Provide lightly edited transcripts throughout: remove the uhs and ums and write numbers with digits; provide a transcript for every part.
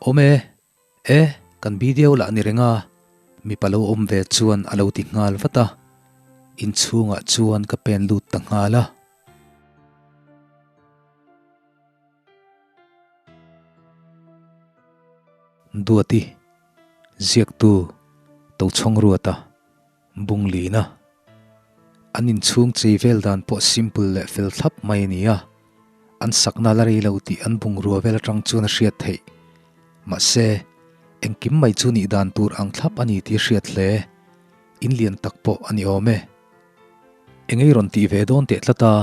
Awm e, e, kan video lah ni reng a, mipa lo awm ve chuan a lo ti nghal vat a, inchhungah chuan ka pen lut ta nghal a. Duati, ziaktu Tochhawng Ruata, Bunglina. An inchhung chei vel dan pawh simple leh fel thlap mai a ni a, an sakna la rei lo tih an bungrua vel atang chuan a hriat theih. Mahse, engkim mai chu nih dan tur ang thlap a ni tih a hriat hle. In lian tak pawh a ni awm e. Engei rawn tih ve dawn teh tlat a,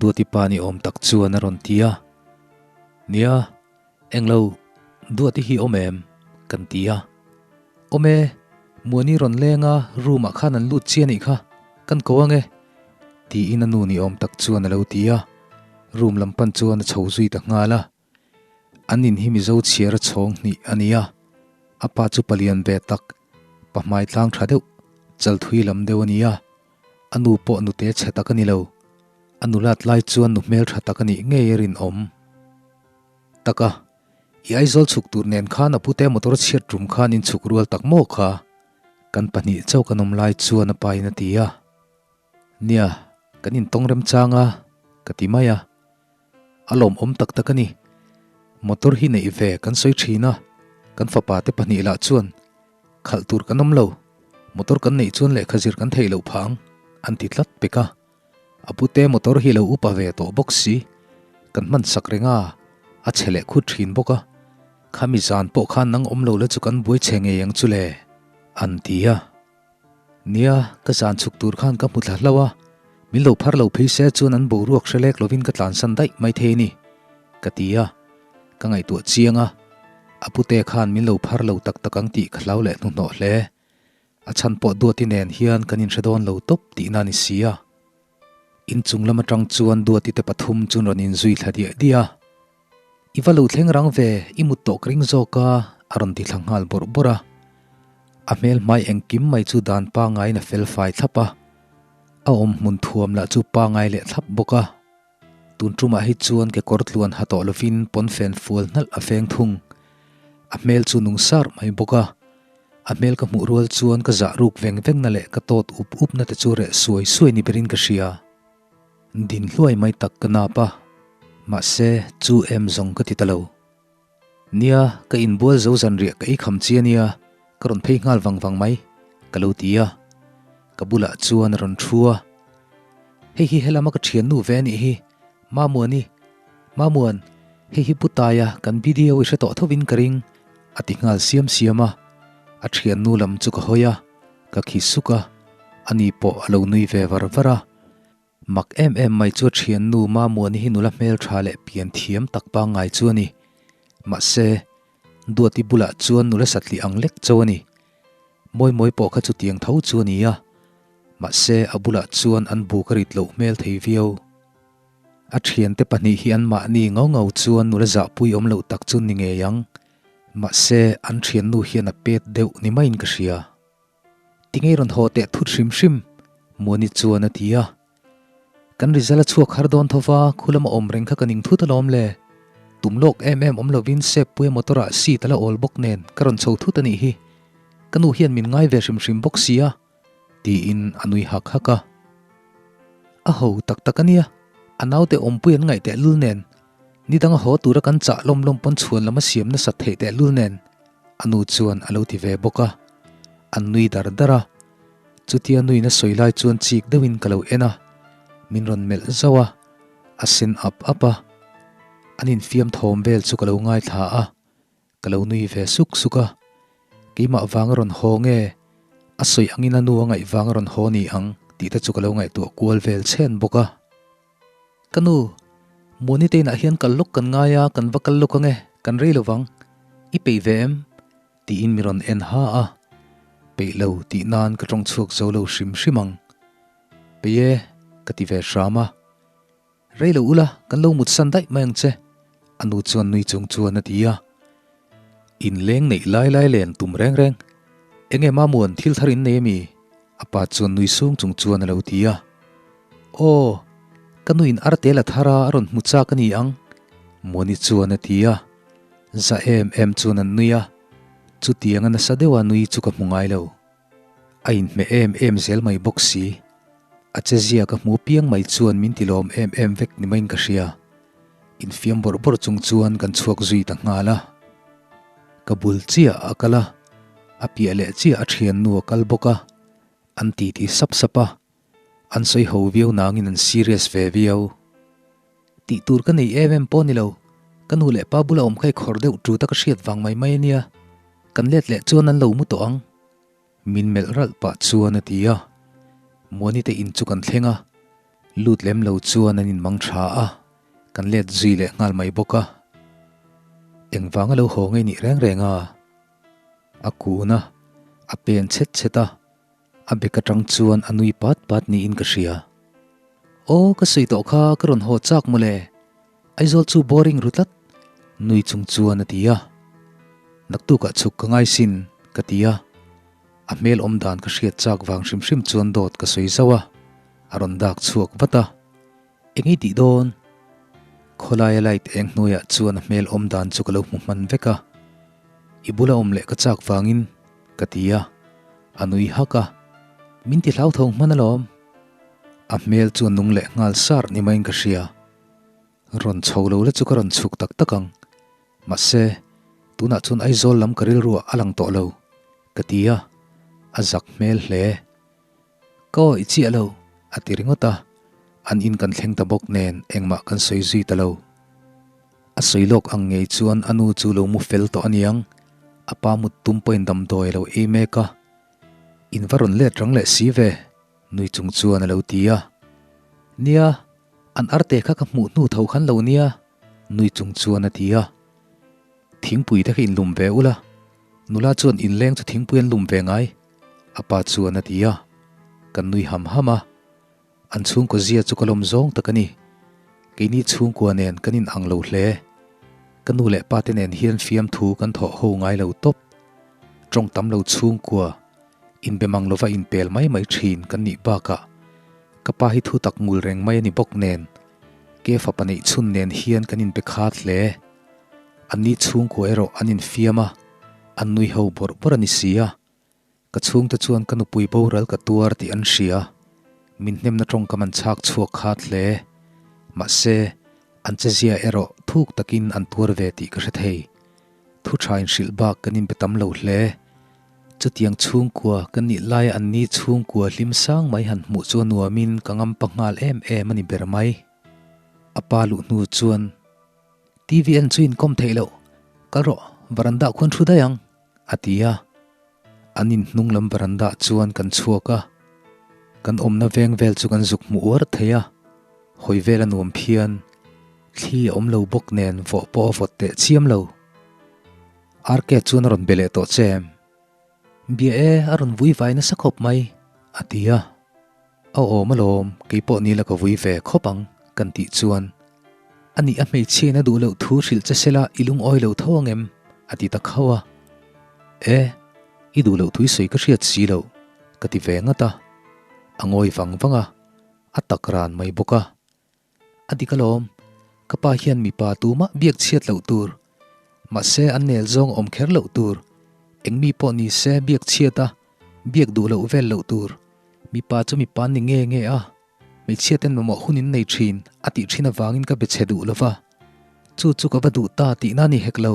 Duati pa ni awm tak chuan a rawn ti a. Nia, englo, Duati hi awm em? kan ti a. Awm e, Muani rawn leng a, room ah khan an lut chiah anih kha, kan ko ang e, tiin a nu ni awm tak chuan a lo ti a. Room lam pan chuan a chho zui ta nghal a. An in hi Mizo chhiar a chhawng hnih a ni a, a pa chu palian ve tak, pa hmai tlang tha deuh, chal thui lam deuh a ni a, a nu pawh nute chhe tak a ni lo, a nulat lai chuan nu hmel tha tak a nih ngei a rinawm tak a, i Aizawl chhuk tur nen khan a pute motor chhiat rum khan in chhuk rual tak maw kha? Kan pahnih chauh kan awm lai chuan a pa in a ti a, nia, kan intawng remchang a, ka ti mai a. A lawmawm tak tak a ni. Motor hi neih ve kan sawi thin a, kan fapa te pahnih lah chuan khalh tur kan awm lo, motor kan neih chuan lehkha zir kan theih loh phah ang an ti tlat pek a. A pute motor hi lo upa ve tawh bawk si, kan hman sak reng a, a chhe leh khut thin bawk a. Khami zan pawh khan nang awm lo la chu kan buai chhe ngei ang chu le, an ti a. Nia, ka zan chhuk tur khan ka hmu thla hlauh a, min lo phar lo phei se chuan an boruak hre lek lovin ka tlansan daih mai thei a ni, ka ti a, ka ngaihtuah chiang a, a pute khan min lo phar lo tak tak ang tih ka hlau leh hnuhnawh hle. A chhan pawh Duati nen hian kan inhre dawn lo tawp tihna a ni si a. Inchung lam atang chuan Duati te pathum chu rawn inzui thla diah diah a. I va lo thleng rang ve, i mut tawh ka ring zawk a, a rawn ti thla nghal bawrh bawrh a. A hmel hmai engkim mai chu dan pangaiin a fel fai thlap a, a awm hmun thuam lah chu pangai leh thlap bawk a. Tun tumah hi chuan kekawr tluan ha tawh lovin pawnfen fual hnalh a feng thung. A hmel chu nung sar mai bawk a, a hmel ka hmuh rual chuan ka zah ruk veng vengna leh ka tawt up upna te chu reh suai suai ni berin ka hria. Din hluai mai tak ka nap a, mahse chu em zawng ka ti ta lo. Nia, ka inbual zo zanriah ka ei kham chi a nia, ka rawn phei nghal vang vang mai, ka lo ti a. Ka bulah chuan a rawn thu a. Hei hi helama ka thiannu ve a nih hi, Mamuani. Mamuan, hei hi Putaia kan video i hre tawh thovin ka ring, a ti nghal siam siam a. A thiannu lam chu ka hawi a, ka khi suk a, ani pawh a lo nui ve var var a. Mak em em mai chu a thiannu Mamuani hi nula hmeltha leh pian thiam tak pangngai chu a ni. Mahse, Duati bulah chuan nula satliah ang lek cho a ni. Mawimawi pawh kha chutiang tho chu a ni a. Mahse, a bulah chuan an buk a rit loh hmel thei viau. A thiante pahnih hi anmahni ngau ngau chuan nula zahpui awm loh tak chu ni ngei ang. Mahse, an thiannu hian a pet deuh ni maiin ka hria. Tingei rawn haw teh thut hrim hrim, Muani chuan a ti a. Kan result a chhuak har dawn tho va, khu lama awm reng kha ka ning thut alawm le. Tum lawk em em awm lovin Seppuia motor ah seat a la awl bawk nen ka rawn chho thut a nih hi. Ka nu hian min ngai ve hrim hrim bawk si a, tiin a nui hak hak a. A ho tak tak a nia, a naute awmpui an ngaih tehlul nen, nidanga haw tura kan chah lawm lawm pawn chhuan lam a siam nasat theih tehlul nen, A nu chuan a lo ti ve bawk a, an nui dar dar a. Chutia nuin a sawi lai chuan chik deuhin ka lo en a, min rawn melh zauh a, a sen ap ap a. An infiam thawm vel chu ka lo ngaithla a, ka lo nui ve suk suk a. Keimah vang a rawn haw nge, a sawi angin a nu a ngaih vang a rawn haw ni ang tih te chu ka lo ngaihtuah kual vel chhen bawk a. Ka nu, Muani te inah hian kal lawk kan ngai a, kan va kal lawk ang e, kan rei lo vang. I peih ve em? tiin mi rawn en ha a. Peih lo tih nan ka tawng chhuak zo lo hrim hrim ang. Peih e, ka ti ve hram a. Rei lo ula, kan lo mutsan daih mai ang che, a nu chuan nui chung chuan a ti a. Inleng neih lai lai len tum reng reng. Enge Mamuan thil thar in nei ami? A pa chuan nui sung chung chuan a lo ti a. Aw, ka nuin arte la thar a a rawn hmu chak a ni ang, Muani chuan a ti a. Za em em chuan an nui a, chutianga nasa deuha nui chu ka hmu ngai lo. A inhmeh em em zel mai bawk si. A che zia ka hmu piang mai chuan min ti lawm em em vek ni maiin ka hria. Infiam bawrh bawrh chung chuan kan chhuak zui ta nghal a. Ka bul chiah a kal a, a piah leh chiah a thiannu a kal bawk a, an titi sap sap a. An sawi ho viau nangin an serious ve viau. Tih tur ka nei em em pawh ni lo, ka nu leh pa bula awm kha i khawrh deuh tut a ka hriat vang mai mai a nia, kan let leh chuan an lo mu tawh ang. Min melh ralh pah chuan a ti a, Muani te in chu kan thleng a, lut lem lo chuan an inmang tha a, kan let zui leh nghal mai bawk a. Engvanga lo haw ngei nih reng reng a? A kun a, a pen chhet chhet a. A bek atang chuan a nui pat pat niin ka hria. Aw ka sawi tawh kha ka rawn haw chak mawle, Aizawl chu boring ru tlat, nui chung chuan a ti a. Naktukah chhuk ka ngai sin, ka ti a. A hmel awm dan ka hriat chak vang hrim hrim chuan dawt ka sawi zauh a, a rawn dak chhuak vat a. Eng i tih dawn? Khawlaia light eng hnuaiah chuan a hmel awm dan chu ka lo hmu hman vek a. I bula awm leh ka chak vangin, ka ti a. A nui hak a, Min ti hlauthawng hman alawm. A hmel chu a nung leh nghal sar ni maiin ka hria. Rawn chho lo la chu ka rawn chhuk tak tak ang. Mahse, tunah chuan Aizawl lam ka rilruah a lang tawh lo, ka ti a. A zak hmel hle. Ka awih chiah lo, a ti ringawt a, an in kan thleng ta bawk nen engmah kan sawi zui ta lo. A sawi lawk ang ngei chuan a nu chu lo mu fel tawh aniang, a pa mut tum pawhin damdawi a lo ei mek a. In va rawn let rang leh si ve, nui chung chuan a lo ti a. Nia, an arte kha ka hmuh hnu tho khan lo nia, nui chung chuan a ti a. Thingpui te kha in lum ve ula, nula chuan inleng chu thingpui an lum ve ngai. A pa chuan a ti a, kan nui ham ham a. An chhungkaw zia chu ka lawm zawng tak a ni. Keini chhungkua nen kan in ang lo hle. Ka nu leh pa te nen hian fiamthu kan thawh ho ngai lo tawp. Tawng tam lo chhungkua, inbe mang lova inpel mai mai thin kan nih bakah ka pa hi thu tak ngul reng mai a ni bawk nen, ke fapa neih chhun nen hian kan inbe khat hle. Anni chhungkua erawh an infiam a, an nui ho bawrh bawrh a ni si a. Ka chhungte chuan ka nupui boral ka tuar tih an hria. Min hnemna tawngkam an chhak chhuak khat hle. Mahse, an chezia erawh thuk takin an tuar ve tih ka hre thei. Thu tha inhrilh bak kan inbe tam lo hle. Chutiang chhungkua kan nih laia an ni chhungkua hlim sang mai han hmuh chu a nuamin ka ngampa nghal em em a ni ber mai. A pa luh hnu chuan TV en chu inkawm theih loh, kal rawh, varanda khuan thu daih ang, a ti a. An inhnung lam varanda chuan kan chhuak a, kan awmna veng vel chu kan zuk hmu uar thei a, hawi vel a nuam phian, thli a awm lo bawk nen vawh pawh a vawt teh chiam lo. Arke chuan a rawn be leh tawh che em? Bia e, a rawn vui vai nasa khawp mai, a ti a. A awm alawm, keipawh ni la ka vui ve khawp ang, kan tih chuan. Anih a hmeichhiain a duh loh thu hrilh che sela i lungawi lo tho ang em? a ti ta khauh a. E, i duh loh thu i sawi ka hriat si loh, ka ti ve ngat a. A ngawi vang vang a, a tak ran mai bawk a. A dik alawm, ka pa hian mipa tumah biak chhiat loh tur, mahse an nel zawng awm kher loh tur, eng mi pawh ni se biak chhiat a, biak duh loh vel loh tur, mipa chu mipa an ni nge nge a, hmeichhia ten mamawh hun in nei thin a tih thin avangin ka be chhe duh lova, chu chu ka va duh ta tihna ni hek lo,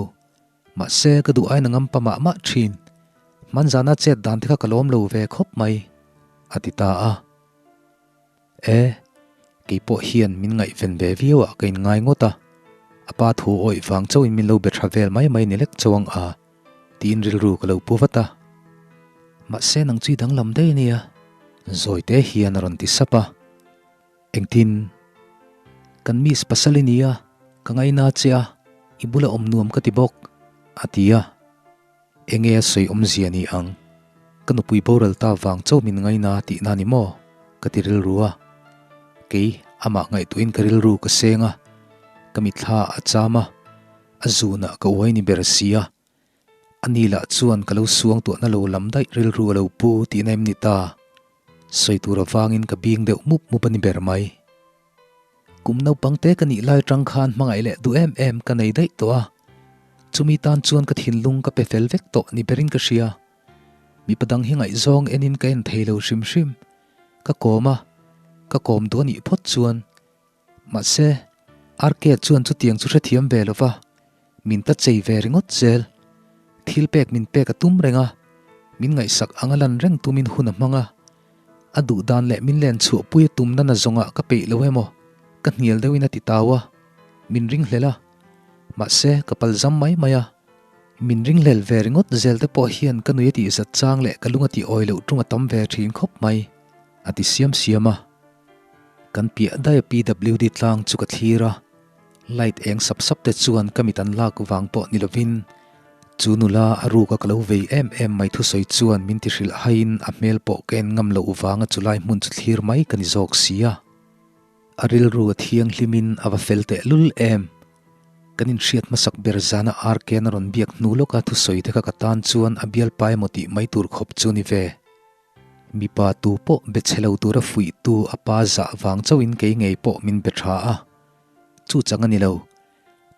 mahse ka duh aina ngam pa mah mah thin, hmanzana chet dan te kha ka lawm lo ve khawp mai, a ti ta a. E, kei pawh hian min ngaihven ve viau ah ka inngai ngawt a, a pa thu awih vang chauhin min lo be tha vel mai mai ni lek chauh ang a, tiin rilru ka lo pu vat a. Mahse nang chu i danglam daih a nia, zawi te hian a rawn ti sap a. Engtin? Kan miss pasal i nia, ka ngaina che a, i bula awm nuam ka ti bawk, a ti a. Enge a sawi awmzia ni ang? Ka nupui boral ta vang chauh min ngaina tihna ni maw? Ka ti rilru a. Kei amah ngaihtuahin ka rilru ka seng a, ka mitthla a cham a, a zunah ka uai ni ber si a. Ani lah chuan ka lo suang tuahna lo lam daih rilru a lo pu tihna em ni ta? Sawi tur avangin ka bing deuh mup mup a ni ber mai. Kum naupang te ka nih lai tang khan hmangaih leh duh em em ka nei daih tawh a. Chumi tan chuan ka thinlung ka pe fel vek tawh ni berin ka hria. Mipa dang hi ngaihzawng enin ka en thei lo hrim hrim. Ka kawm a, ka kawm duh a nih phawt chuan. Mahse, RK chuan chutiang chu hrethiam ve lo va, min ta chei ve ringawt zel. Thil pek min pek a tum reng a, min ngaihsak anga lan reng tumin hun a hmang a. A duh dan leh min len chhuahpui a tumna na zawngah ka peih lo emaw, ka hnial deuhin a ti tau a, min ringhlel a. Mahse, ka palzam mai mai a. Min ringhlel ve ringawt zel te pawh hian ka nui a tih zat chang leh ka lung a tih awi loh tum a tam ve thin khawp mai, a ti siam siam a. Kan piah daia PWD tlang chu ka thlir a, light eng sap sap te chuan ka mit an lak vang pawh ni lovin chu nula a ruka ka lo vei em em mai thusawi chuan min ti hrilh haiin a hmel pawh ka en ngam loh vanga chulai hmun chu thlir mai ka ni zawk si a. A rilru a thianghlimin a va fel tehlul em. Kan inhriat hmasak ber zana RK-an a rawn biak hnu lawka thusawi te kha ka tan chuan a bialpa emaw tih mai tur khawp chu ni ve. Mipa tu pawh be chhe lo tura fuihtu a pa zah vang chauhin kei ngei pawh min be tha a. Chu chang a ni lo.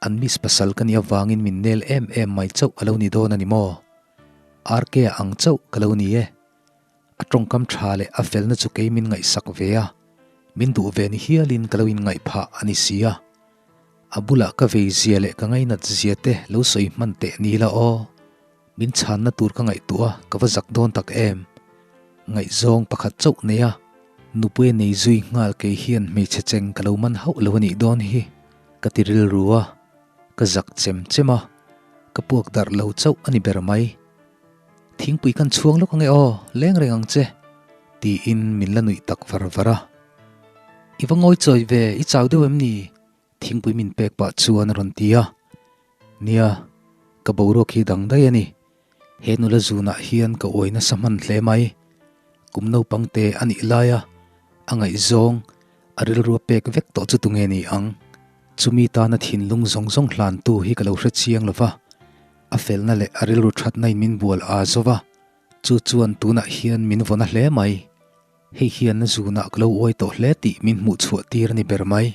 An miss pasal ka nih avangin min nel em em mai chauh a lo ni dawn a ni maw? RK-a ang chauh ka lo ni e. A tawngkam tha leh a felna chu kei min ngaihsak ve a, min duh ve ni hialin ka lo inngaih phah a ni si a. A bulah ka vei zia leh ka ngainat zia te lo sawi hman teh ni la aw. Min chhanna tur ka ngaihtuah a, ka va zak dawn tak em. Ngaihzawng pakhat chauh nei a, nupui a nei zui nghal kei hian hmeichhe cheng ka lo man hauh lo a nih dawn hi, ka ti rilru a, ka zak chem chem a, ka puak darh lo chauh a ni ber mai. Thingpui kan chhuang lawk ange aw, leng reng ang che, tiin min la nuih tak var var a. I va ngawi chawi ve, i chau deuh em ni? Thingpui min pek pah chuan a rawn ti a. Nia, ka boruak hi dang daih a ni. He nula zunah hian ka uai nasa hman hle mai. Kum naupang te a nih laia a ngaihzawng, a rilru a pek vek tawh chu tunge ni ang? Chumi tana thinlung zawng zawng hlantu hi ka lo hre chiang lo va. A felna leh a rilru thatna in min bual aa zo va, chu chuan tunah hian min vawn a hle mai. Hei hian a zunah ka lo uai tawh hle tih min hmuh chhuah tir a ni ber mai.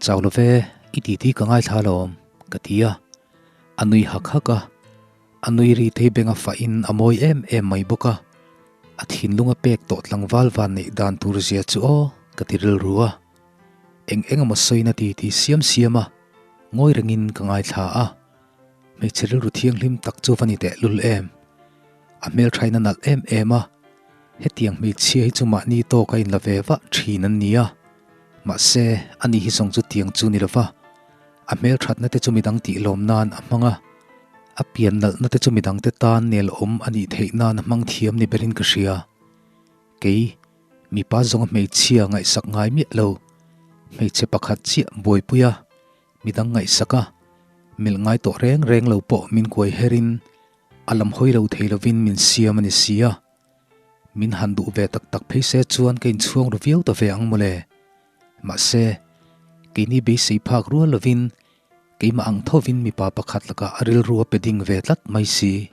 Chau lo ve, i titi ka ngaithla alawm, ka ti a. A nui hak hak a, a nui ri thei benga fahin a mawi em em mai bawk a. A thinlung a pek tawh tlangval van neih dan tur zia chu aw, ka ti rilru a. Eng eng emaw sawina titi siam siam a, ngawi rengin ka ngaithla a. Hmeichhe rilru thianghlim tak chu va ni teh lul em? A hmelthaina nalh em em a, hetiang hmeichhia hi chu mahni tawk a inla ve vah thin an ni a. Mahse, ani hi zawng chu tiang chu ni lova, a hmelthatna te chu midang tih lawm nan a hmang a, a pian nalhna te chu midangte tan nelawm a nih theih nan a hmang thiam ni berin ka hria. Kei, mipa zawnga hmeichhia ngaihsak ngai miah lo, hmeichhe pakhat chiah buaipui a, Midang ngaihsak a, milh ngai tawh reng reng lo pawh min kuai her in a lam hawi lo thei lovin min siam a ni si a. Min han duh ve tak tak phei se chuan ka inchhuang ru viau ta ve ang mawle. Mahse, keini beisei phak rual lovin keimah ang thovin mipa pakhat lakah a rilru a pe ding ve tlat mai si.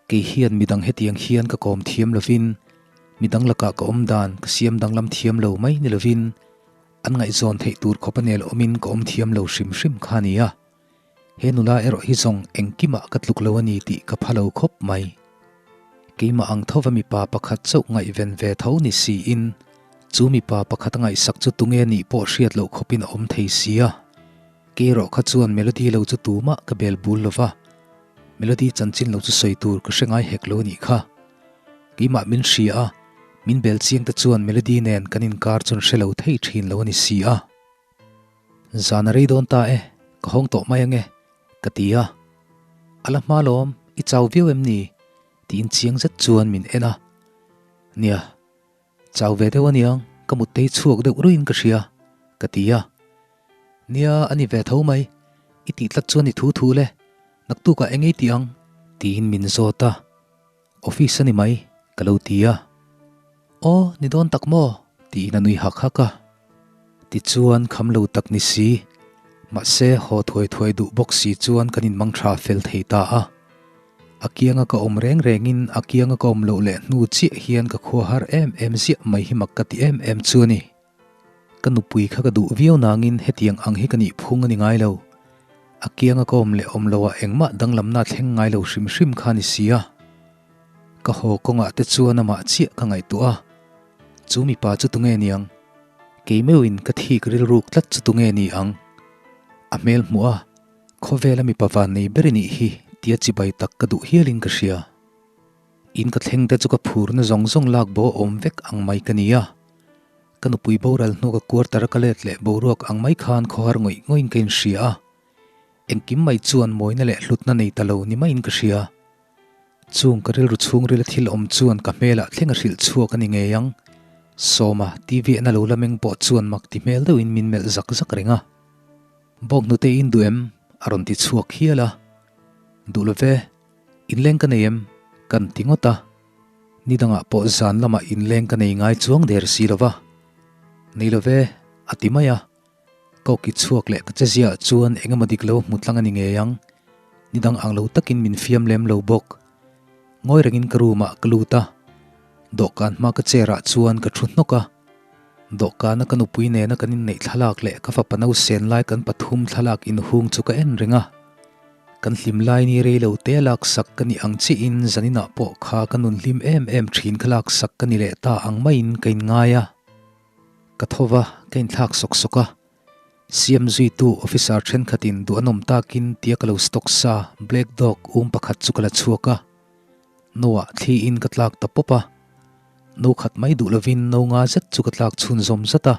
Kei hian midang hetiang hian ka kawm thiam lovin midang lakah ka awm dan ka siam danglam thiam lo mai ni lovin An ngaihzawn theih tur khawp a nel awmin ka awm thiam lo hrim hrim kha a ni a. He nula erawh hi zawng engkimah ka tluk lo a ni tih ka pha lo khawp mai. Keimah ang thova mipa pakhat chauh ngaihven ve tho ni siin chu mipa pakhat a ngaihsak chu tunge nih pawh hriat loh khawpin a awm thei si a. Kei erawh kha chuan Melody lo chu tumah ka bel bul lo va, Melody chanchin lo chu sawi tur ka hre ngai hek lo a nih kha. Keimah min hria a, min bel chiang te chuan Melody nen kan inkar chuan hre lo thei thin lo a ni si a. Zan a rei dawn ta e, ka hawng tawh mai ange, ka ti a. A la hma lawm, i chau viau em ni? tiin chiang zet chuan min en a. Nia, chau ve deuh aniang, ka muttei chhuak deuh ruiin ka hria, ka ti a. Nia, a ni ve tho mai, i tih tlat chuan i thu thu le, naktukah eng ei tih ang? Tiin min zawt a. Office a ni mai, ka lo ti a. Aw, ni dawn tak maw? tiin a nui hak hak a. Tichuan kham lo tak ni si, mahse haw thuai thuai duh bawk si chuan kan inmang tha fel thei ta a. A kianga ka awm reng rengin a kianga ka awm loh leh hnu chiah hian ka khua har em em ziah mai hi mak ka ti em em chu a ni. Ka nupui kha ka duh viau nangin hetiang ang hi ka nih phung a ni ngai lo. A kianga ka awm leh awm loah engmah danglamna thleng ngai lo hrim hrim kha ni si a. Ka haw kawngah te chuan amah chiah ka ngaihtuah a, chu mipa chu tunge niang? Kei meuhin ka thik rilruk tlat chu tunge ni ang? A hmel hmuh a, khawvela mipa van nei ber i nih hi tia chibai tak ka duh hialin ka hria. In ka thleng te chu ka phurna zawng zawng lak bo awm vek ang mai ka ni a. Ka nupui boral hnu ka quarter a ka let leh boruak ang mai khan khawhar ngawih ngawih in ka inhria a. Engkim mai chuan mawina leh hlutna nei ta lo ni maiin ka hria. Chung ka rilru chhungrila thil awm chuan ka hmelah thleng a hrilh chhuak a ni ngei ang. Sawma TV en a lo la meng pawh chuan mak ti hmel deuhin min melh zak zak reng a. Bawk hnute in duh em? a rawn ti chhuak hial a. Duh lo ve, inleng ka nei em? Kan ti ngawt a. Ni dangah pawh zan lamah inleng ka nei ngai chuang der si lo va. Nei lo ve, a ti mai a. Ka awki chhuak leh ka che ziah chuan eng emaw dik lo hmu tlang a ni ngei ang. Ni dang ang lo takin min fiam lem lo bawk. Ngawi rengin ka room ah ka lut a. Dawhkan hma ka chair ah chuan ka thu hnawk a. Dawhkana ka nupui nena kan inneih thlalak leh ka fapa nausen lai kan pathum thlalak inhung chu ka en reng a. Kan hlim lai ni rei lo te laksak ka ni ang chiahin zaninah pawh kha ka nun hlim em em thin kha laksak ka ni leh ta ang maiin ka inngai a. Ka tho va, ka inthlak sawk sawk a. Siam zuitu officer thenkhatin duh an awm takin tia ka lo stock sa Black Dog um pakhat chu ka la chhuak a. No ah thli in ka tlak ta pawp a. No khat mai duh lovin no nga zet chu ka tlak chhun zawm zat a.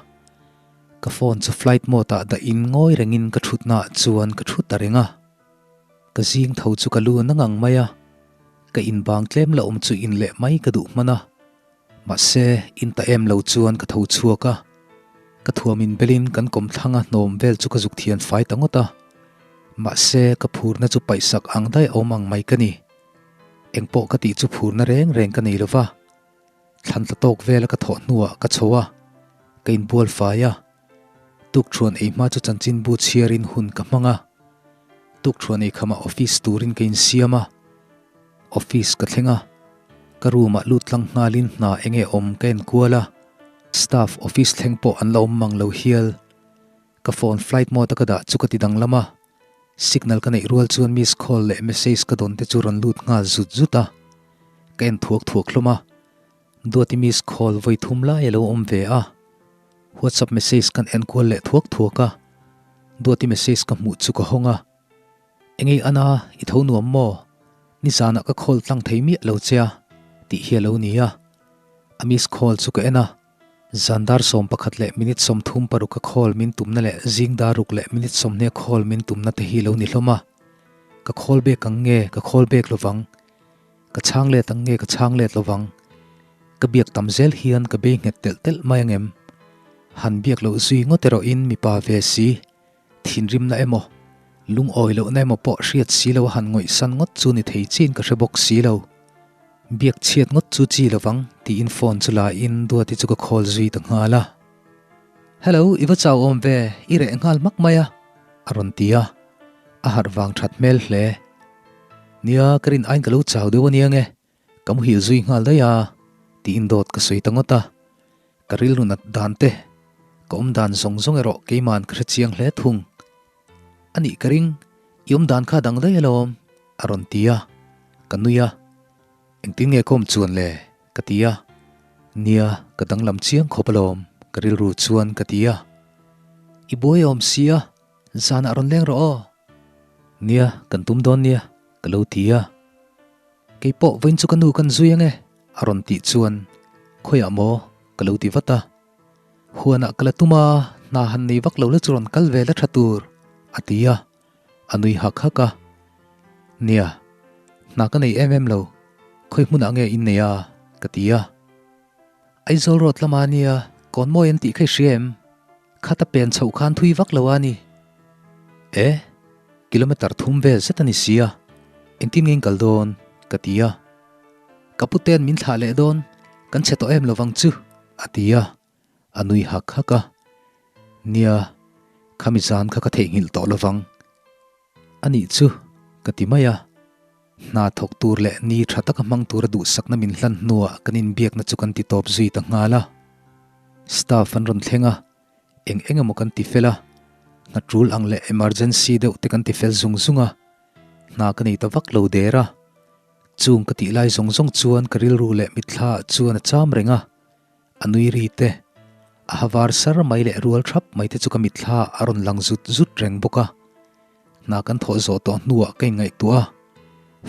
Ka phone chu flight mode ah dah in ngawi rengin ka thutna ah chuan ka thu ta reng a. Ka zing tho chu ka lu na ngang mai a. Ka inbang tlem la awm chu in leh mai ka duh hman a. Mahse, in ta em lo chuan ka tho chhuak a. Ka thuam in belin kan kawmthlang a hnawm vel chu ka zuk thian fai ta ngawt a. Mahse, ka phurna chu paihsak ang daih awm ang mai ka ni. Engpawh ka tih chu phurna reng reng ka nei lo va. Thlan tla tawk vela ka thawh hnuah ka chho a, ka inbual fai a. Tukthuan ei hma chu chanchinbu chhiarin hun ka hmang a. Tukthuan ei khamah office turin ka insiam a. Office ka thleng a, ka room ah lut tlang nghalin hna enge awm ka enkual a. Staff office thleng pawh an la awm mang lo hial. Ka phone flight mode a ka dah chu ka ti danglam a. Signal ka neih rual chuan miss call leh message ka dawn te chu rawn lut nghal zut zut a, ka en thuak thuak hlawm a, Duati miss call vawi thum lai a lo awm ve a, WhatsApp message kan en kual leh thuak thuak a, Duati message ka hmuh chu ka hawng a, Engei Ana i tho nuam maw? Nizanah ka call tlang thei miah lo che a tih hi a lo ni a, a miss call chu ka en a. Zan dar 11 leh minute 36 a khawl min tumna leh zing dar ruk leh minute 20 a khawl min tumna te hi lo ni hlawm a. Ka khawl bek ang nge ka khawl bek lovang? Ka chhang let ang nge ka chhang let lovang? Ka biak tam zel hian ka bei nghet telh telh mai ang em? Han biak loh zui ngawt erawhin mipa ve si, thinrimna emaw, lungawi lohna emaw pawh hriat si lo a han ngawihsan ngawt chu ni thei chiin ka hre bawk si lo. Biak chhiat ngawt chu chi lovang tiin phone chu la in Duati chu ka call zui ta nghal a. Hello, i va chau awm ve, i reh nghal hmak mai a, a rawn ti a. A harh vang that hmel hle. Nia, ka rin aiin ka lo chau deuh ania nge, ka muhil zui nghal daih a, tiin dawt ka sawi ta ngawt a. Ka rilru nat dan te, ka awm dan zawng zawng erawh keima'n ka hre chiang hle thung. A nih ka ring, i awm dan kha dang daih alawm, a rawn ti a, ka nui a. Engtin nge ka awm chuan le? ka ti a. Nia, ka danglam chiang khawp alawm, ka rilru chuan ka ti a. I buai awm sia, zanah rawn leng rawh aw. Nia, kan tum dawn nia, ka lo ti a. Keipawh vawiin chu ka nu kan zui ange, a rawn tih chuan, Khawiah maw? ka lo ti vat a. Huanah ka la tum a, hna han nei vak lo la chu rawn kal ve la tha tur, a ti a, a nui hak hak a. Nia, hna ka nei em em lo, khawi hmunah nge in nei a? ka ti a. Aizawl road lama nia, Kawnmawi an tih kha i hria em? Khata pen chhoh khan thui vak lo a ni. E, kilometer thum vel zet a ni si a, engtin nge in kal dawn? ka ti a. Ka puten min thlah leh dawn, kan chhe tawh em lovang chu, a ti a, a nui hak hak a. Nia, khami zan kha ka theihnghilh tawh lovang. A nih chu, ka ti mai a. Hna thawk tur leh ni tha taka hmang tura duhsakna min hlan hnuah kan inbiakna chu kan ti tawp zui ta nghal a. Staff an rawn thleng a, eng eng emaw kan ti fel a. Hna tul ang leh emergency deuh te kan ti fel zung zung a, hna ka nei ta vak lo der a. Chung ka tih lai zawng zawng chuan ka rilru leh mitthla ah chuan a cham reng a, a nui ri te, a ha var sar mai leh rual thap mai te chu ka mitthla ah a rawn lang zut zut reng bawk a. Hna kan thawh zawh tawh hnuah ka inngaihtuah a,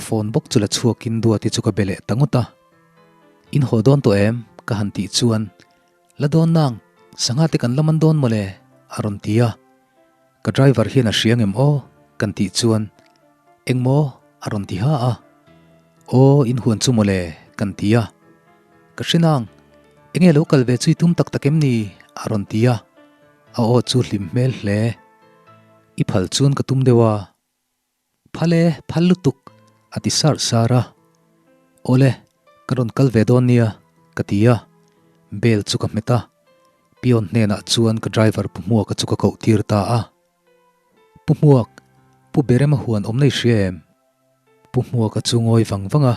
phone bawk chu la chhuakin Duati chu ka be leh ta ngawt a. In haw dawn tawh em? ka han tih chuan La dawn nang, sangha te kan la man dawn mawle, a rawn ti a. Ka driver hian a hria ngem aw? kan tih chuan, Eng maw? a rawn ti ha a. Aw, in huan chu mawle, kan ti a. Ka hre nang, enge lo kal ve chui tum tak tak em ni? a rawn ti a. A aw chu hlim hmel hle. I phal chuan ka tum deuh a. Phal e, phal lutuk, a ti sar sar a. Awle, ka rawn kal ve dawn nia, ka ti a. Bell chu ka hmet a. Peon hnenah chuan ka driver Pu Hmuaka chu ka koh tir ta a. Pu Hmuak, Pu Berema huan awm nei hria em? Pu Hmuaka chu ngawi vang vang a.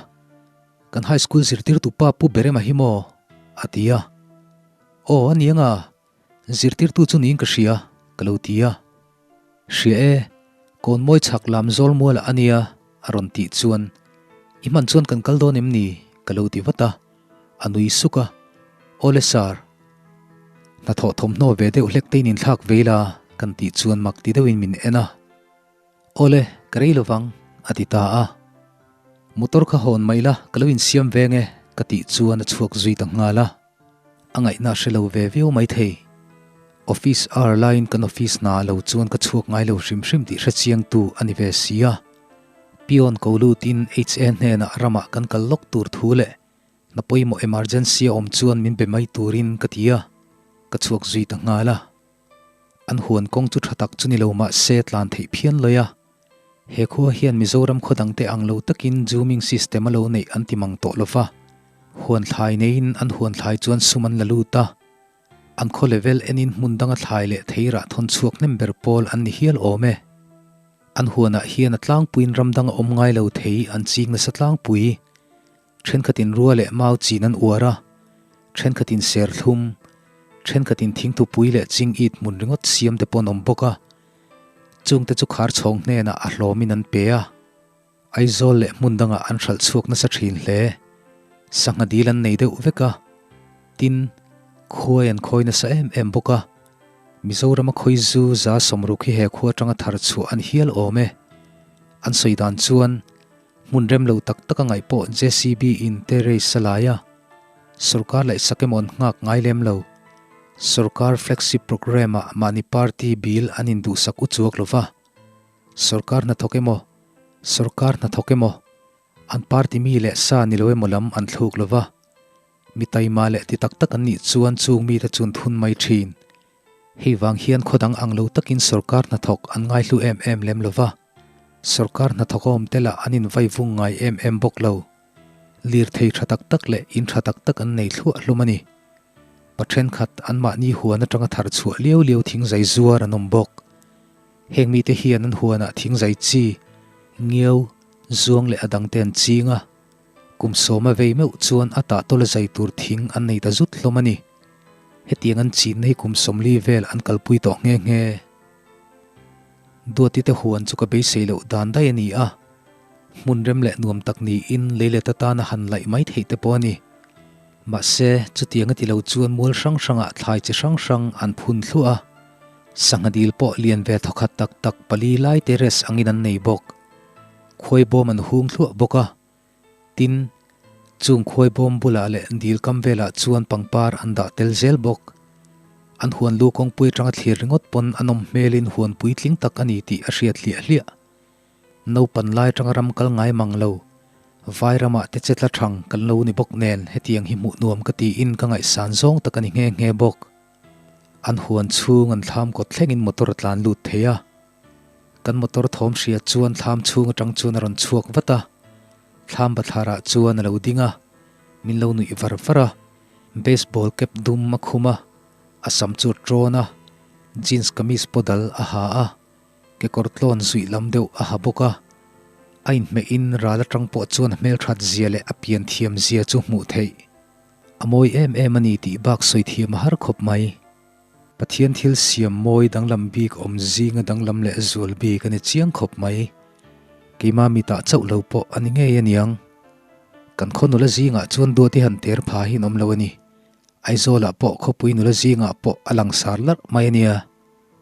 Kan high school zirtirtu pa Pu Berema hi maw? a ti a. Aw, a ni anga, zirtirtu chu niin ka hria, ka lo ti a. Hria e, kawn mawi chhak lam zawl mualah a nia a rawn tih chuan I hman chuan kan kal dawn em ni? ka lo ti vat a, a nui suk a, Awle sir, hnathawh thawmhnaw ve deuh hlek te in inthlak vei la kan tih chuan mak ti deuhin min en a, Awle, ka rei lovang a ti ta a, Motor kha hawn mai la ka lo insiam veng e ka tih chuan a chhuak zui ta nghal a. A ngaihna hre lo ve viau mai thei. Office hour laiin kan office hna lo chuan ka chhuak ngai lo hrim hrim tih hre chiangtu a ni ve si a. Peon ko lutin HA hnenah ramah kan kal lawk tur thu leh hna pawimawh emergency a awm chuan min be mai turin ka ti a, ka chhuak zui ta nghal a. An huan kawng chu tha tak chu ni lo mah se tlan theih phian lawi a. He khua hian Mizoram khaw dangte ang lo takin zooming system a lo neih an ti mang tawh lo va. Huan thlai neiin an huan thlai chuan sum an la lut a. An khaw level enin hmun danga thlai leh theirah thawn chhuak hnem ber pawl an ni hial awm e. An huanah hian a tlangpuiin ram danga awm ngai lo thei an ching nasa tlangpui. Thenkhatin rua leh mau chin an uar a, thenkhatin serthlum, thenkhatin thingthupui leh ching it hmun ringawt siam te pawh an awm bawk a. Chungte chu khar chhawng hnenah a hlawmin an pe a, Aizawl leh hmun dangah an hralh chhuak nasa thin hle. Sangha dil an nei deuh vek a, tin, khuai an khawi nasa em em bawk a. Mizorama khawi zu za sawmruk hi he khua atanga thar chhuah an hial awm e. An sawi dan chuan hmun rem lo tak taka ngaih pawh JCB in terrace a lai a, Sorkar laihsak emaw an nghak ngai lem lo. Sorkar flagship programme ah mahni party bill an induhsak u chuak lo va. Sorkar hnathawk emaw, sorkar hnathawk emaw, an party mi leh sa ni lo emaw lam an thluk lo va. Mi taima leh ti tak tak an nih chuan chung mite chu an thun mai thin. Hei vang hian khaw dang ang lo takin sorkar hnathawk an ngaihlu em em lem lo va. Sorkar hnathawk awm te lah an invai vung ngai em em bawk lo. Lirthei tha tak tak leh in tha tak tak an nei thluah hlum a ni. Pa thenkhat anmahni huan atanga thar chhuah liau liau thingzai zuar an awm bawk. Heng mite hian an huanah thingzai chi, ngiau, zuang leh a dangte an ching a. Kum sawma vei meuh chuan a tah tawla zai tur thing an nei ta zut hlawm a ni. Hetiang an chinna hi kum 40 vel an kalpui tawh nghe nghe. Duati te huan chu ka beisei loh dan daih a ni a, hmun rem leh nuam tak niin leilet atana han laih mai theih te pawh a ni. Mahse, chutiang a ti lo chuan mual hrang hrangah thlai chi hrang hrang an phun thluah a, sangha dil pawh lian ve thawkhat tak tak pali lai terrace angin an nei bawk. Khuai bawm an hung thluah bawk a, tin, chung khuai bawm bulah leh dil kam velah chuan pangpar an dah tel zel bawk. An huan lu kawngpui atanga thlir ringawt pawn a nawm hmelin huan puitling tak a ni tih a hriat hliah hliah. Naupan lai atanga ram kal ngai mang lo, vai ramah te che tla thang kan lo ni bawk nen hetiang hi hmuh nuam ka tiin ka ngaihsan zawng tak a ni nghe nghe bawk. An huan chhung an thlam kawt thlengin motor a tlan lut thei a. Kan motor thawm hria chuan thlam chhung atang chuan a rawn chhuak vat a, thlam bathlarah chuan a lo ding a, min lo nuih var var a, baseball cap dum a khum a, a sam chu a tawn a, jeans kamis pawh dal a ha a, kekawr tlawn zuih lam deuh a ha bawk a, a inhmeh in ral atang pawh chuan a hmelthat zia leh a pian thiam zia chu hmuh theih a mawi em em a ni tih bak sawi thiam a har khawp mai. Pathian thil siam mawi danglam bik awm zinga danglam leh zual bik a ni chiang khawp mai. Keimah mitah chauh lo pawh a ni ngei aniang. Kan khaw nula zingah chuan duat i han ter pha hi an awm lo a ni. Aizawlah pawh khawpui nula zingah pawh a langsar larh mai a nia.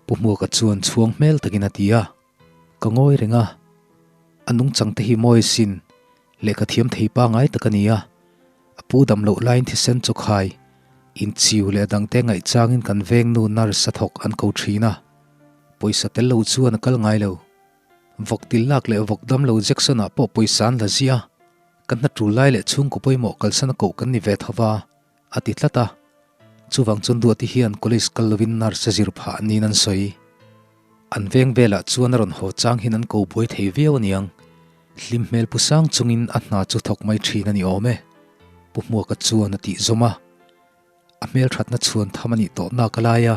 Pu Hmuaka chuan chhuang hmel takin a ti a. Ka ngawi reng a, a nungchang te hi mawi sin, lehkha thiam thei pangai tak a ni a, a pu dam loh laiin thisen chaw khai, inchiu leh a dangte ngaihchangin kan veng nu nurse a thawk an ko thin a, pawisa tel lo chuan a kal ngai lo. Vawk til lak leh vawk dam lo Jackson ah pawh pawisa an la ziah a, kan hna tul lai leh chhungkaw pawimawh kalsan a koh kan ni ve tho va, a ti tlat a. Chuvang chuan Duati hian college kal lovin nurse a zir phah niin an sawi. An veng velah chuan a rawn haw chang hian an ko buai thei viau aniang. Hlim hmel pu sang chungin a hna chu thawk mai thin a ni awm e. Pu Hmuaka chuan a tih zawm a. A hmelthatna chhuan tham a nih tawh nak a lai a,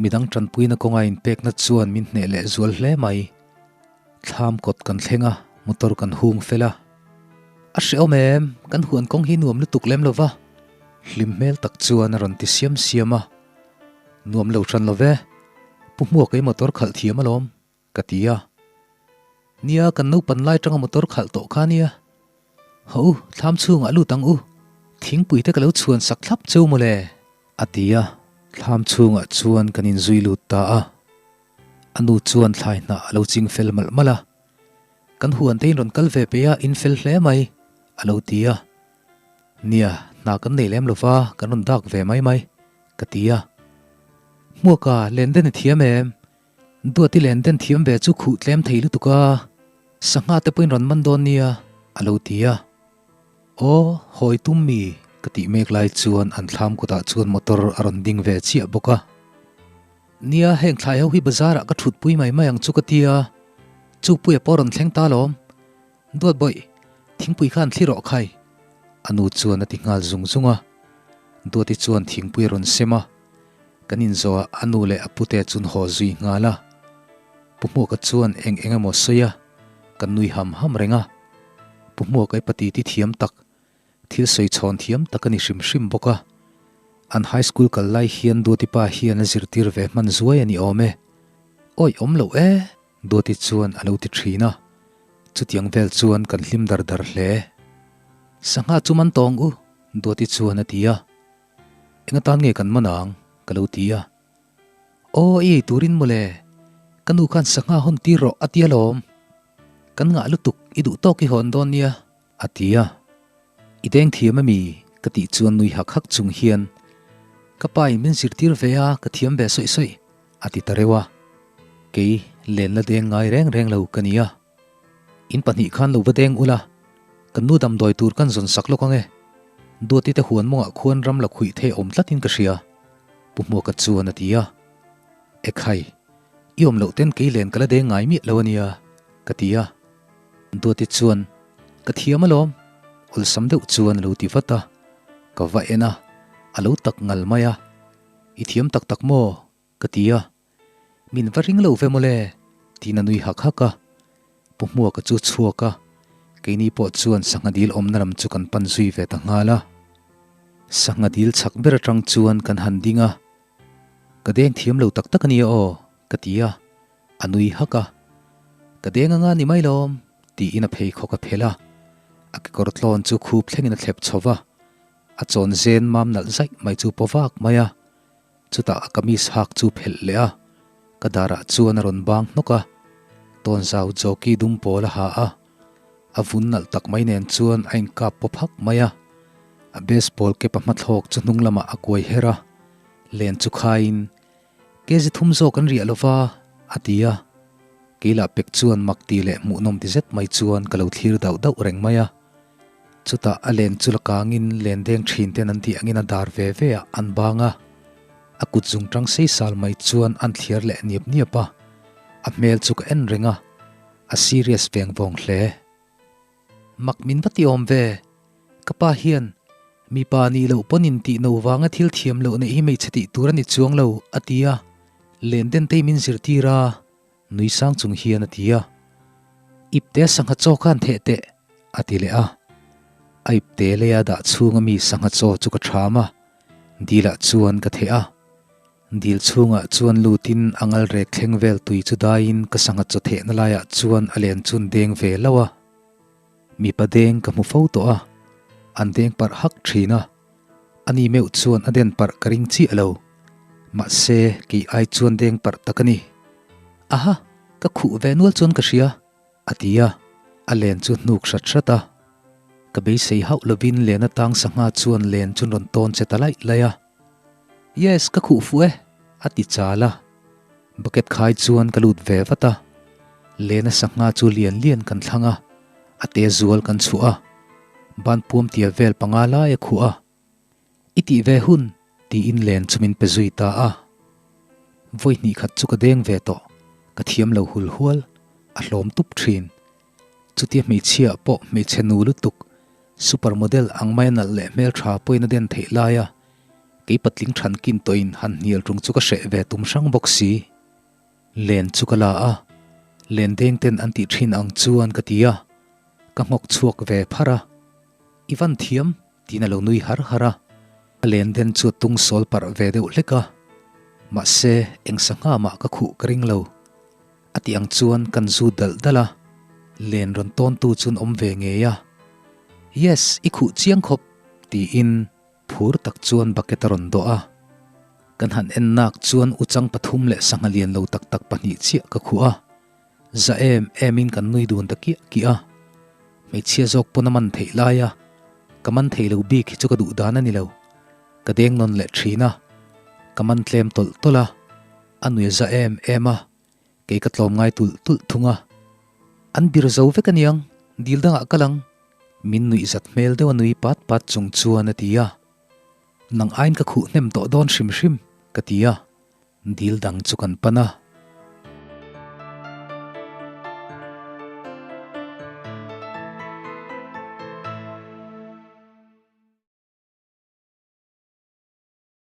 midang tanpuina kawnga inpekna chuan min hneh leh zual hle mai. Thlam kawt kan thleng a, motor kan hung fel a. A hrehawm em, kan huan kawng hi nuam lutuk lem lo va. Hlim hmel tak chuan a rawn ti siam siam a. Nuam lo hran lo ve, Pu Hmuaka i motor khalh thiam alawm, ka ti a. Nia, kan naupan lai tanga motor khalh tawh kha nia. Hawh u, thlam chhungah lut ang u, thingpui te ka lo chhuan sak thlap cheu mawle, a ti a. Thlam chhungah chuan kan inzui lut ta a. A nu chuan thlai hnah a lo ching fel malh malh a. Kan huan te in rawn kal ve peih a, in fel hle mai, a lo ti a. Nia, hna kan nei lem lo va, kan rawn dak ve mai mai, ka ti a. Hmuaka, len den i thiam em? Duati len den thiam ve chu khuh tlem thei lutuk a, sangha te pawhin rawn man dawn nia, a lo ti a. Aw, hawi tum mi, ka tih mek lai chuan an thlam kutah chuan motor a rawn ding ve chiah bawk a. Nia, heng thlai ho hi bazar ah ka thut pui mai mai ang chu ka tia, chu puia pawh rawn thleng ta lawm. Duat bawih, thingpui khan thli rawh khai. A nu chuan a ti nghal zung zung a. Duati chuan thingpui a rawn sem a, kan inzawh ah a nu leh a pute chun haw zui nghal a. Pu Hmuaka chuan eng eng emaw sawi a, kan nui ham ham reng a. Pu Hmuaka i pati ti thiam tak, Thil sawi chhawn thiam tak a ni hrim hrim bawk a, an high school kal lai hian Duati pa hian a zirtir ve hman zuai a ni awm e. Awi awm loh e! Duati chuan a lo ti thin a, chutiang vel chuan kan hlim dar dar hle. Sangha chu man tawng u, Duati chuan a ti a. Eng atan nge kan man ang? ka lo ti a. Aw i ei turin mawle, ka nu khan sangha hawn tir rawh a ti alawm. Kan ngah lutuk i duh tawk i hawn dawn nia. A ti a, I deng thiam ami? ka tih chuan nui hak hak chung hian, Ka pa in min zirtir ve a, ka thiam ve sawi sawi, a ti ta reuh a. Kei len la deng ngai reng reng lo ka ni a. In pahnih khan lo va deng ula, kan nu damdawi tur kan zawn sak lawk ang e. Duati te huan mawngah khuan ram la khuih thei awm tlatin ka hria, Pu Hmuaka chuan a ti a. Ekhai, i awm loh ten kei len ka la deng ngai miah lo a nia, ka ti a. Duati chuan, Ka thiam alawm, awlsam deuh chuan a lo ti vat a. Ka va en a, a lo tak ngal mai a. I thiam tak tak maw? ka ti a. Min va ring lo ve mawle, tiin a nui hak hak a. Pu Hmuaka chu chhuak a, keini pawh chuan sangha dil awmna lam chu kan pan zui ve ta nghal a. Sangha dil chhak ber atang chuan kan han ding a, Ka deng thiam lo tak tak a nia aw, ka ti a. A nui hak a, Ka deng anga ni mai lawm, tiin a pheikhawk a phelh a. A kekawr tlawn chu khup thlengin a thlep chho va, a chawn zen mam nalh zaih mai chu paw vak mai a. Chutah a kamis hak chu phelh leh a, ka darah chuan a rawn bang hnawk a. Tawnzau jockey dum pawl a ha a, a vun nalh tak mai nen chuan a inkap paw phak mai a. A baseball cap a hmathlawk chu hnung lamah a kuai her a, len chu khaiin Kezi thum zawk an riah lova, a ti a. Keilah pek chuan mak ti leh hmuhnawm ti zet mai chuan ka lo thlir dauh dauh reng mai a. Chutah a len chu la kangin len deng thin ten an tih angin a dar ve ve ah an bang a. A kut zung tang sei sal mai chuan an thliar leh niap niap a. A hmel chu ka en reng a, a serious veng vawng hle. Mak min va ti awm ve. Ka pa hian, Mipa nih loh pawn in tih no vanga thil thiam loh neih hi hmeichhe tih tur a ni chuang lo, a ti a. Len den tei min zirtir a, nui sang chung hian a ti a. Ipte sangha chaw khan theh teh, a ti leh a. A ipte leia dah chhunga mi sangha chaw chu ka ṭham a, dilah chuan ka theh a. Dil chhungah chuan lutin a ngal rek thleng vel tui chu daiin ka sangha chaw thehna laiah chuan a len chun deng ve lo a. Mipa deng ka hmu fo tawh a, an deng parh hak thin a. Ani meuh chuan a den parh ka ring chiah lo. Mahse, kei ai chuan deng parh tak a ni. Aha, ka khuh ve nual chuan ka hria, a ti a, a len chu hnuk hrat hrat a. Ka beisei hauh lovin len atang sangha chuan len chu rawn tawn che ta laih laih a. Yes, ka khuh fuh e, a ti chal a. Bucket khai chuan ka lut ve vat a. Lena sangha chu lian lian kan thlang a, a te zual kan chhuah a. Ban puam tia vel panga lai a khuh a. I tih ve hun, tiin len chu min pe zui ta a. Vawi hnih khat chu ka deng ve tawh, ka thiam lo hul hual, a hlawm tup thin. Chutia hmeichhia pawh hmeichhe nu lutuk, super model ang maia nalh leh hmeltha pawhin a den theih laia kei patling than kin tawhin han hnial tung chu ka hreh ve tum hrang bawk si. Len chu ka la a, len deng ten an tih thin ang chuan ka ti a, ka nghawk chhuak ve phar a. I van thiam? tiin a lo nui har har a. A len den chu a tung sawl parh ve deuh hlek a, mahse eng sangha mah ka khuh ka ring lo. A tih ang chuan kan zu dalh dalh a, len rawn tawntu chuan awm ve ngei a. Yes, i khuh chiang khawp! tiin phur tak chuan bucket a rawn dawh a. Kan han en nak chuan uchang pathum leh sangha lian lo tak tak pahnih chiah ka khuh a. Za em em in kan nui dun ta kiah kiah a. Hmeichhia zawk pawn a man theih lai a, ka man thei lo bik hi chu ka duh dan a ni lo. Ka deng nawn leh thin a, ka man tlem tawlh tawlh a, a nui a za em em a, kei ka tlawm ngai tulh tulh thung a. An bir zo vek aniang, dil dangah kal ang, min nuih zat hmel deuh a nui pat pat chung chuan a ti a. Nang aiin ka khuh hnem tawh dawn hrim hrim, ka ti a. Dil dang chu kan pan a.